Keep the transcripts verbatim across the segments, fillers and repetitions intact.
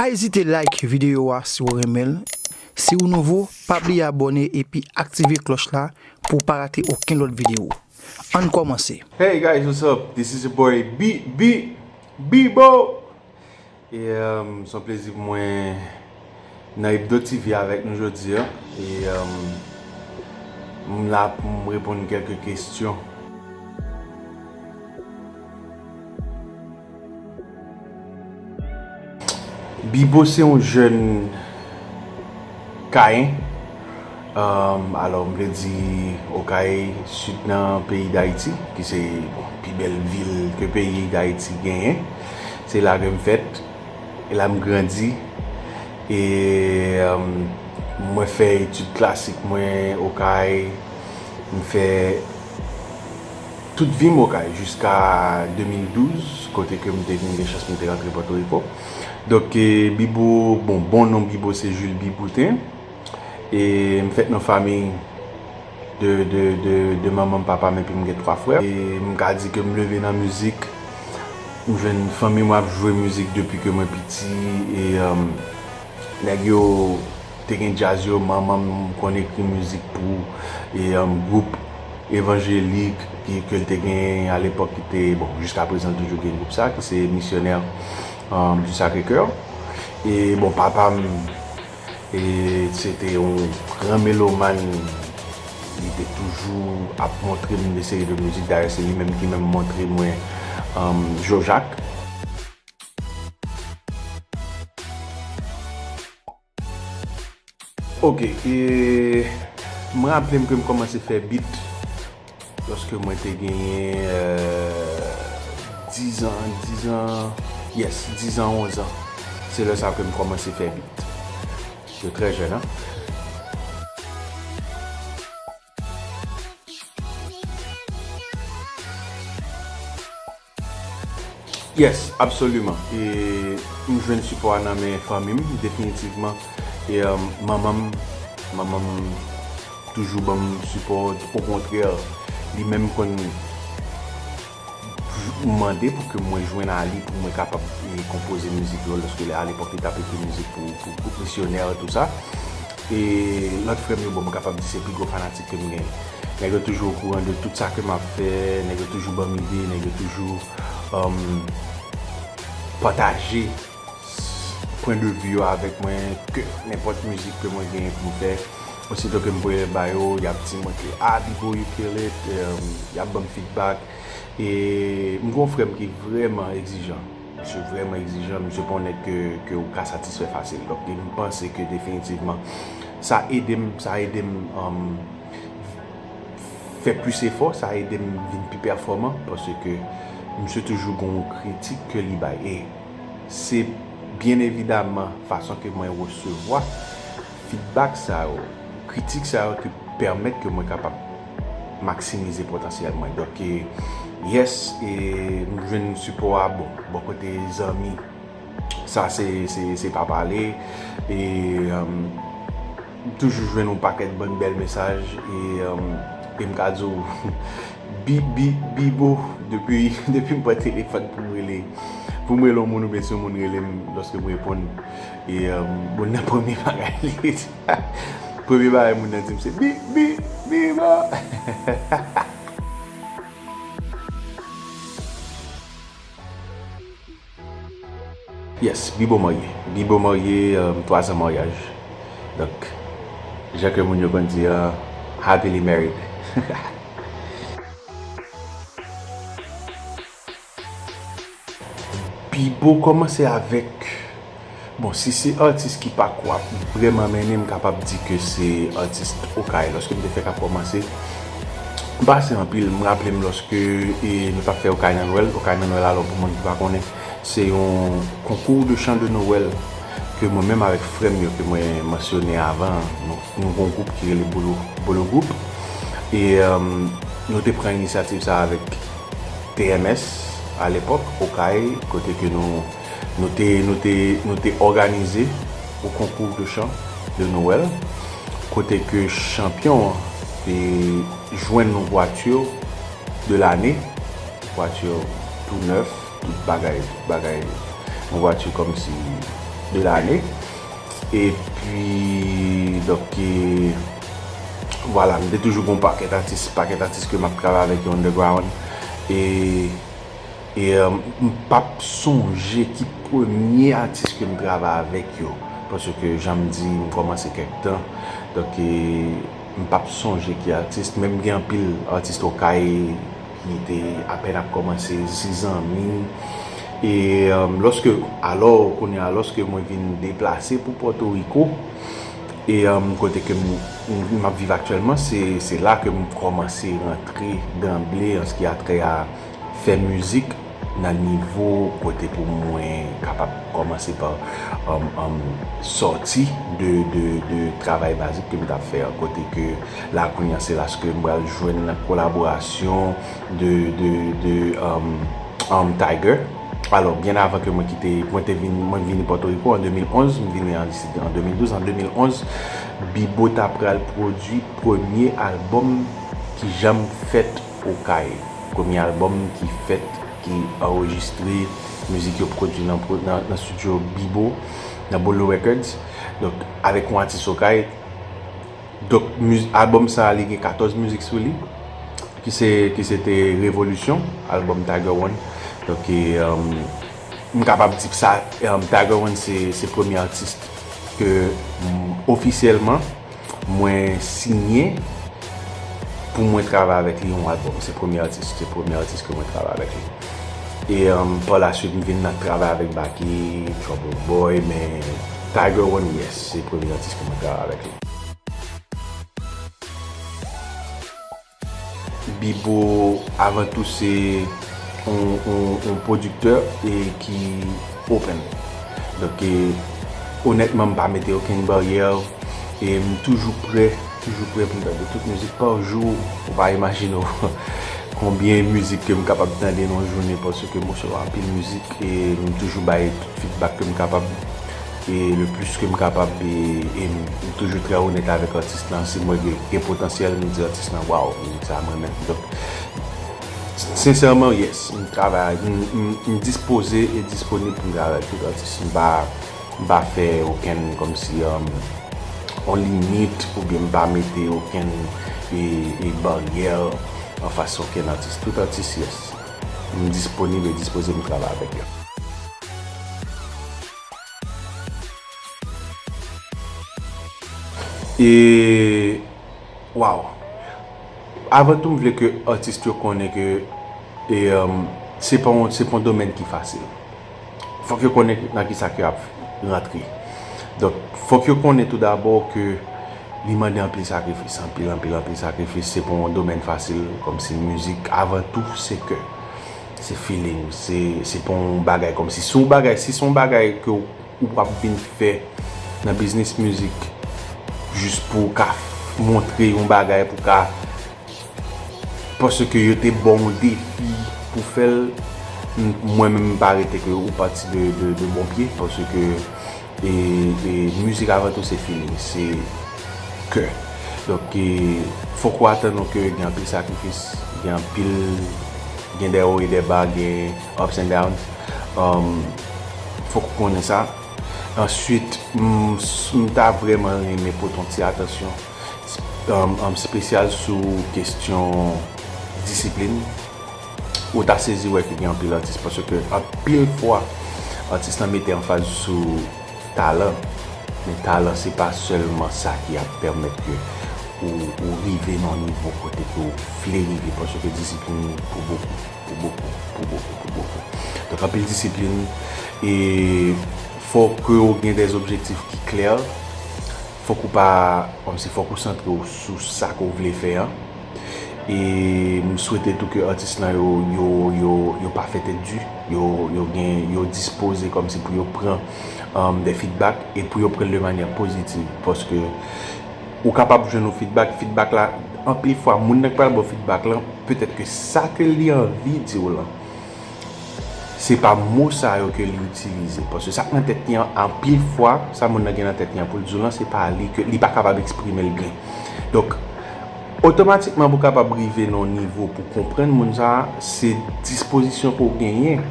Ezite like videyo a si w renmen l. Si w nouvo, pa bliye abòne epi aktive klòch la pou w pa rate okenn lòt videyo. Ann kòmanse. Hey guys, what's up? This is your boy B B Bibo. E um, se yon plezi pou mwen nan Hebdo T V avèk nou jodi a. E um, m la pou m reponn kèlke kesyon. Bibo se yon jèn Kayen. Um, alò, m vle di Okay, sid nan peyi Dayiti, ki se bon, pi bèl vil ke peyi Dayiti genyen. Se la ke m fèt, e la m grandi. E um, mwen fè etid klasik mwen Okay, m fè tout vi m Okay jiska de mil douz, kote ke m te vin gen chans pou m te rantre Pòtoriko. Donk, e, Bibo, bon, bon non Bibo se Jules Biboutin. E m fèt nan fanmi de, de, de, de manman m, papa m, epi m gen twa frè. E m ka di ke m leve nan mizik. M jwenn fanmi mwen ap jwe mizik depi ke mwen piti. E um, nèg yo te gen djaz yo, manman m konn ekri mizik pou e um, gwoup evanjelik ki ke l te gen alepòk ki te, bon, jiska prezan l toujou gen gwoup sa, ki se Missionnaires um, du Sacré-Cœur. E bon, papa m e, se te yon gran melomàn. Li te toujou ap montre m de seri de mizik. Dayè, se li menm ki menm montre mwen um, Jojak. Ok, e mwen raple m ke m kòmanse fè beat lòske mwen te genyen euh, dizan, dizan, yes, dizan, onzan. Se lè sa ke m kòmanse fè beat. Yo trè jèn, an. Yes, absoliman. E m jwenn sipò a nan men fanmi m, definitivman. E um, manman m, manman m toujou ban m sipò. Okontrè, li menm konn mande pou ke mwen jwenn a li pou mwen kapab e, konpoze mizik yo, lòske lè alepòk li t ap ekri mizik pou, pou gwoup Missionnaires, tou sa. E lòt frè m yo, bon, m kapab di se pi gwo fanatik ke m genyen. Nèg yo toujou okouran de tout sa ke m ap fè, nèg yo toujou ban m ide, nèg yo toujou um, pataje pwen de vi yo avèk mwen, ke nenpòt mizik ke mwen genyen pou m fè. Osito ke m voye l ba yo, y ap di mwen ke, ah, Bibo, you kill it, um, y ap ban m feedback. E m gen yon frè m ki vrèman egzijan. Misye vrèman egzijan, misye pa yon nèg ke, ke ou ka satisfè fasil. Donk, m panse ke definitivman, sa ede m, sa ede m um, fè plis efò, sa ede m vin pi pèfòman, paske misye toujou gen yon kritik ke li bay. E se byen evidaman fason ke mwen resevwa feedback sa yo, kritik sa yo ki pèmèt ke mwen kapab maksimize potansyèl mwen. Donk, e, yes, e m jwenn sipò a, bon, bò kote zanmi, sa se, se, se pa pale. E um, m toujou jwenn yon pakèt bann bèl mesaj. E um, e m ka di w, Bi, Bi, Bibo, depi, depi m pran telefòn pou m rele, pou m rele yon moun oubyen si yon moun rele m, lòske m reponn, e um, moun nan premye bagay li, premye bagay moun nan di m se Bi, Bi, Bibo. Yes, Bibo marye. Bibo marye, um, twa zan maryaj. Donk, jan ke moun yo konn di an, happily married. Bibo kòmanse avèk, bon, si se atis ki pakou ap vrèman mennen, m kapab di ke se atis Okay. Lòske m te fèk ap kòmanse, m pase anpil. M raple m lòske e, nou t ap fè Okay nan Nwèl. Okay nan Nwèl, alò, pou moun ki pa konnen, se yon konkou de chan de Nowèl ke mwen menm avèk frè m yo ke mwen mansyone avan, nou, nou gen yon gwoup ki rele Bolo, Bolo Group. E um, nou te pran inisyativ sa avèk T M S alepòk, Okay, kote ke nou, nou te, nou te, nou te òganize yon konkou de chan de Nowèl, kote ke chanpyon an te jwenn yon vwati de lane, vwati tou nèf, tout bagay, tout bagay, yon vwati kòmsi de lane. Epi, donk, e, vwala, m te toujou gen yon pakèt atis, pakèt atis ke m ap travay avèk yo underground. E, e, um, m p ap sonje ki premye atis ke m travay avèk yo. Paske, jan m di, m kòmanse kèk tan. Donk, e, m p ap sonje ki atis, men m gen anpil atis Okay ki te apèn ap kòmanse, se zanmi. E, um, lòske, alò, kounye a, lòske mwen vin deplase pou Pòtoriko, e, um, kote ke m, m, m ap viv aktyèlman, se, se la ke m kòmanse rantre danble an ce qui a trait à fè mizik nan nivo kote pou mwen kapab kòmanse pa, um, um, sòti de, de, de travay bazik ke m t ap fè an, kote ke la kounye a se la ke m pral jwenn nan kolaborasyon de, de, de, um, um, Tiger. Alò, byen avan ke mwen kite, mwen te vin, mwen vini Pòtoriko an de mil onz, m vini an, an de mil douz, an de mil onz, Bibo ta pral pwodui premye albòm ki janm fèt Okay. Premye albòm ki fèt, ki anrejistre, mizik yo pwodui nan, nan, nan studio Bibo, nan Bolo Records. Donk, avèk yon atis Okay. Donk, miz-, albòm sa a, li gen katòz mizik sou li, ki se, ki se te Revolisyon, albòm Tiger One. Donk, e, um, m kapab di sa, um, Tiger One se, se premye atis ke, mm, ofisyèlman, mwen siyen pou mwen travay avèk li yon albòm. Se premye atis, se premye atis ke mwen travay avèk li. E, um, pa la swit, m vin nan travay avèk Baky, Trouble Boy, men Tiger One, yes, se premye atis ke mwen travay avèk li. Bibo, avan tou, se yon, yon, yon pwodiktè e ki open. Donk, e, onètman, m pa mete okenn baryè e m toujou prè, toujou prè pou m tande tout mizik pa jou. Ou pa imajine w konbyen mizik ke m kapab tande nan yon jounen, paske m resevwa anpil mizik e m toujou bay tout feedback ke m kapab e le plis ke m kapab, e, e m toujou trè onèt avèk atis lan. Si mwen gen, gen potansyèl, m di atis lan, "Waw, sa mwen menm." Donk, sensèman, yes, m travay, m, m, m dispoze e disponib pou m travay ak tout atis. M pa, m pa fè okenn, kòmsi, um, on limit, oubyen m pa mete okenn, e, e baryè anfas okenn atis. Tout atis, yes, m disponib e dispoze pou m travay avèk yo. E, waw. Avan tou, m vle ke atis yo konnen ke, e, um, se pa yon, se pa yon domèn ki fasil. Fòk yo konnen nan ki sa ke y ap rantre. Donk, fòk yo konnen tou dabò ke li mande anpil sakrifis, anpil, anpil, anpil sakrifis. Se pa yon domèn fasil, kòmsi mizik, avan tou, se kè. Se feeling, se, se pa yon bagay kòmsi, se yon bagay, si se yon bagay ke w, ou p ap vin fè nan biznis mizik jis pou w ka f-, montre yon bagay, pou w ka, paske yo te ba w yon defi pou fè l, m-, mwen menm, m pa rete ke ou pati de, de, de bon pye, paske e, e mizik avan tou se feeling, se kè. Donk, e, fòk ou atann ke gen anpil sakrifis, gen anpil, gen des hauts et des bas, gen ups and downs. Um, fòk ou konnen sa. Answit, m, m ta vrèman renmen pote yon ti atansyon, um, um, espesyal sou kesyon disiplin. Ou ta sezi wè ke gen anpil atis, paske anpil fwa, atis lan mete anfaz sou talan, men talan se pa sèlman sa ki ap pèmèt ke ou, ou rive nan yon nivo kote ke ou vle rive, paske disiplin pou bokou, pou bokou, pou bokou, pou bokou. Donk, anpil disiplin, e fòk ke ou gen des objectifs ki klè, fòk ou pa, kòmsi fòk ou santre w sou sa ke w vle fè an. E m swete tou ke atis lan yo, yo, yo, yo pa fè tèt di, yo, yo gen, yo dispoze kòmsi pou yo pran, um, des feedback e pou yo pran l de manyè pozitiv, paske ou kapab jwenn yon feedback, feedback la, anpil fwa, moun nan k pral ba w feedback lan, petèt ke sa ke li anvi di w lan, se pa mo sa yo ke li itilize. Paske sa k nan tèt li an, anpil fwa, sa moun nan gen nan tèt li an pou l di w lan, se pa li ke li pa kapab eksprime l byen. Donk, otomatikman, pou w kapab rive nan yon nivo pou konprann moun sa a, se dispozisyon ke w genyen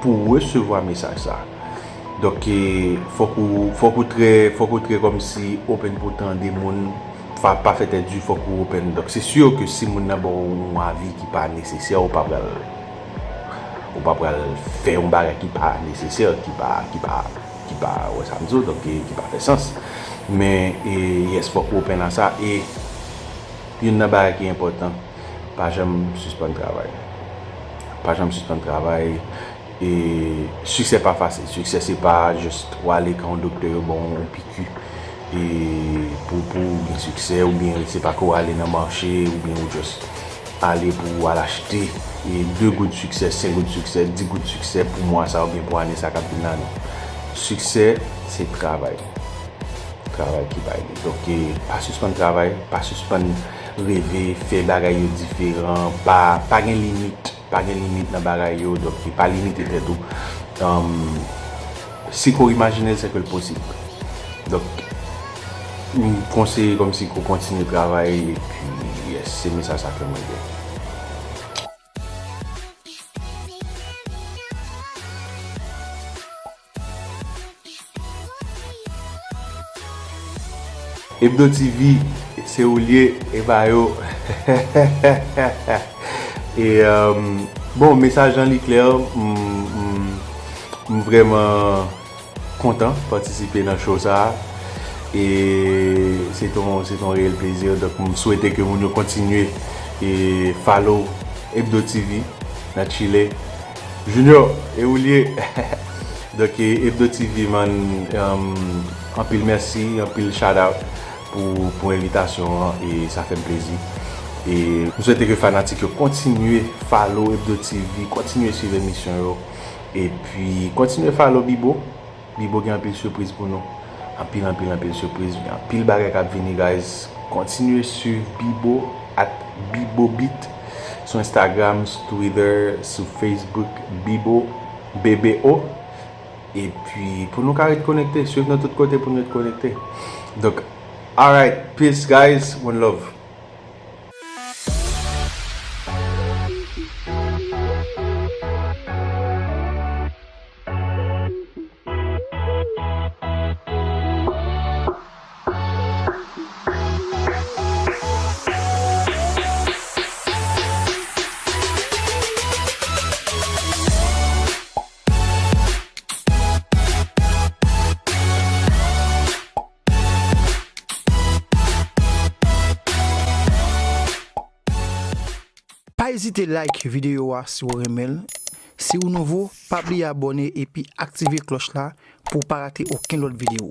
pou w resevwa mesaj sa a. Donk, e, fòk ou, fòk ou trè, fòk ou trè kòmsi open pou tande moun, pa, pa fè tèt di, fòk ou open. Donk, se si ke si moun nan ba w yon avi ki pa nesesè, ou pa pral, ou pa pral fè yon bagay ki pa nesesè, ki pa, ki pa, ki pa, wè sa m di w, donk, e, ki pa fè sans. Men, e, yes, fòk ou open a sa. E youn nan bagay ki enpòtan, pa janm sispann travay. Pa janm sispann travay. E siksè pa fasil. Siksè se pa just w ale kan yon doktè yo ba w yon piki. E pou, pou w gen siksè, oubyen se pa ke w ale nan mache, oubyen ou just ale pou w al achte, e, de goud siksè, senk goud siksè, dis goud siksè pou mwa sa oubyen pou ane sa k ap vin la, non. Siksè, se travay. Travay ki bay li. Donk, e, pa sispann travay, pa sispann reve, fè bagay yo diferan, pa, pa gen limit, pa gen limit nan bagay yo, donk, e, pa limite tèt ou. Anm, si ke w imajine l, se ke l posib. Donk, m konseye kòmsi ke w kontinye travay, epi, yes, se mesaj sa ke mwen gen. Ebdo T V, se ou l ye, e pa yo. E, um, bon, mesaj lan li klè, m, m, m vrèman kontan patisipe nan show sa a. E se t on, se t on reyèl plezi. Donk, m swete ke moun yo kontinye e follow Ebdo T V nan Chile. Junior, e ou l ye? Donk, e, Ebdo T V, man, um, anpil mèsi, anpil shout out pou, pou envitasyon an, e sa fè m plezi. E m swete ke fanatik yo kontinye follow Ebdo T V, kontinye swiv emisyon yo, epi kontinye follow Bibo. Bibo gen anpil sipriz pou nou. Anpil, anpil, anpil sipriz. Gen anpil bagay k ap vini, guys. Kontinye swiv Bibo, at Bibo Beat, sou Instagram, sou Twitter, sou Facebook, Bibo, B B O. Epi, pou nou ka ret konekte, swiv nou tout kote pou nou ret konekte. Donk, alright, peace, guys. One love. Pa ezite like videyo a si w renmen l. Si w nouvo, pa bliye abòne epi aktive klòch la pou w pa rate okenn lòt videyo.